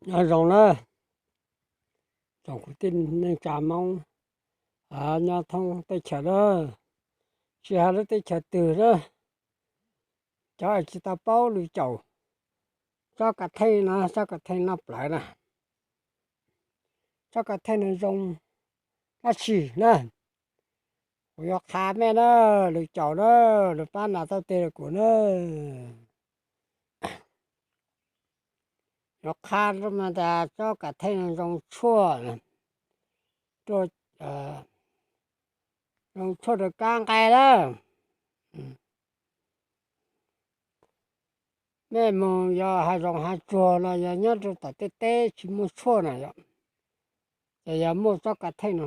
Nyob zoo na, tsoom kwv tij neej tsa Hmoob nyob thoob teb chaws na, tsis hais lub teb chaws twg na, cov tsis tau paub lus caum tsob kav theej no, tsob kav theej noj plawv na, tsob kav theej no zoo dab tsi na, kuv yuav qha mej na, lus caum na, lus pab nas tau tes rau kuv na. Yuav qha rau mas tas tsob kav theej no zoo tshuaj, zoo tshuaj rau kab nqaij lawm. Mej mus yog hav zoov hav tsuag los yog nyob rau tom tej teb tsis muaj tshuaj na yom, ces yog muaj tsob kav theej no,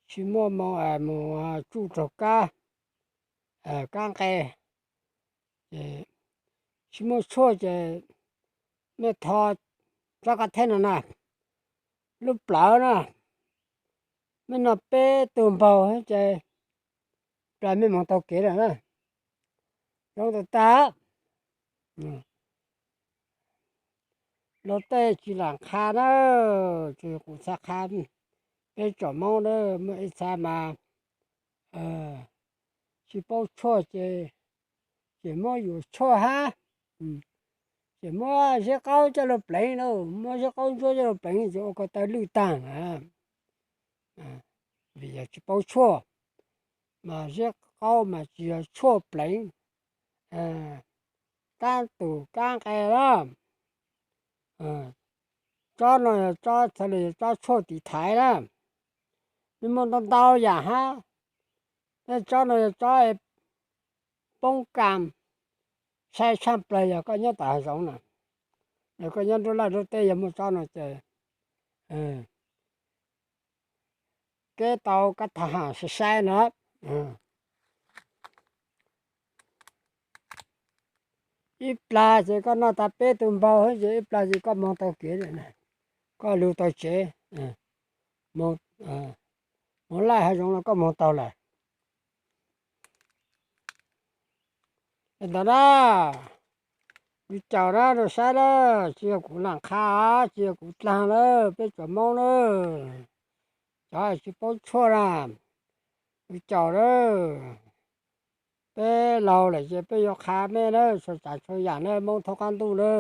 tsis muaj moo mus tsuj raug kab, kab nqe, ces tsis muaj tshuaj ces mej tho tsob kav theej no na, lub plawv na, mej noj peb tug npaug ces plas mej moog taug kev lawm na. Zoo tag tag. Luag tej tsis lam qha na, tsuas yog kuv txhaj qha. Peb tsoom Moob na muaj ib txha mas tsis paub tshuaj ces, ces muab yuam tshuaj hab, ces muab ziab qaub coj lug pleev na, muab ziab qaub ntsuab coj lug pleev ces ua ko taw lwj taag na. Vim yog tsis paub tshuaj, mas ziab qaub mas tsis yog tshuaj pleev, tab tus kab nqe na. Tsob no yog tsob, txhaj le yog tsob tshuaj tiv thaiv na. Nws muaj ntau ntau yam hab, tab tsob no yog tsob poob kam sai tshaj plawg yog koj nyob tom hav zoov na. Yog koj nyob nruab laj nruab teb yog muaj tsob no ces keb tau kab thab ham sai sai na. Ib plag ces koj noj tag peb tug npaug ces ib plag ces koj moog taug kev, koj lug tau tsev, moog laj hav zoov los koj moog tau lawm. Ntawd na, lus caum na rau saib na, tsis yog kuv lam qha, tsis yog kuv dlaag na, peb tsoom Moob na, cov tsis paub tshuaj na, lus caum na. Peb laug lawm ces peb yuav qha mej na, txhua tsav txhua yam na, Moob thoob qab ntuj na.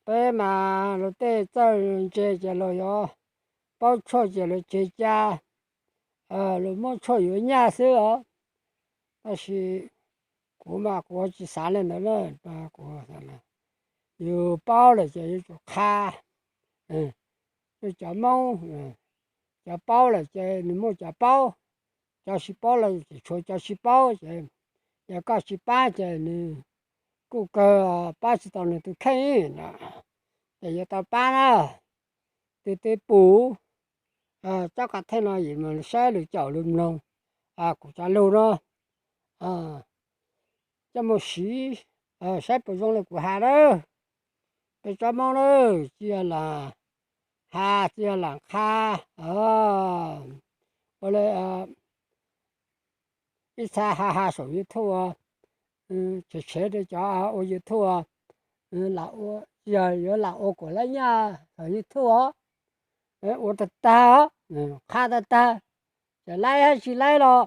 Peb mas luag tej txawj ntse ces luag yuav paub tshuaj ces luag tseg ca, luag muab tshuaj yuav nyaj xwb os. Tab sis kuv mas kuv tsis xav li ntawd na, kuv, yus paub lawm ces yuav tsum qha. Cov Moob, cov paub lawm ces nws muaj cov paub, cov tsis paub lawm ces tshuav cov tsis paub ces, yog koj tsis pab ces nws kuj kawg pab tsis tau nws tus kheej na, ces yuav tau pab na. Tus twg pum tsob kav theej no yim mus saib lus caum lug mloog kuv cov lug no, coj mus siv saib puas zoo li kuv has na. Peb tsoom Moob na, tsis yog lam has tsis yog lam qha, ua li ib txha has has saum YouTube, tshev tshev rau cov ua YouTube, tsis yog yuav lam ua kuas lab nyaj saum YouTube os. Ua tag tag, qha tag tag, txawm laib hab tsis laib los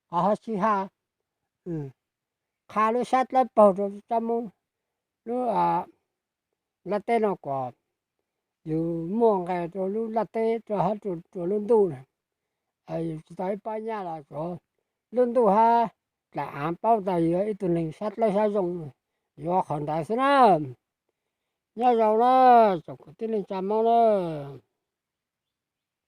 qhov ho tsis has, qha lub sab dlawb paug rau tsoom Moob lub laj teb no kom yus muaj nqe rau lub laj teb rau hab rau lub ntuj na. Yus tsis tau ib pob nyaj los tsuav lub ntuj hab dlaim av paub tas yus yog ib tug neeg sab dlawb sab zoo, yuav qhov ntawd xwb na. Nyob zoo na, tsoom kwv tij neej tsa Moob na.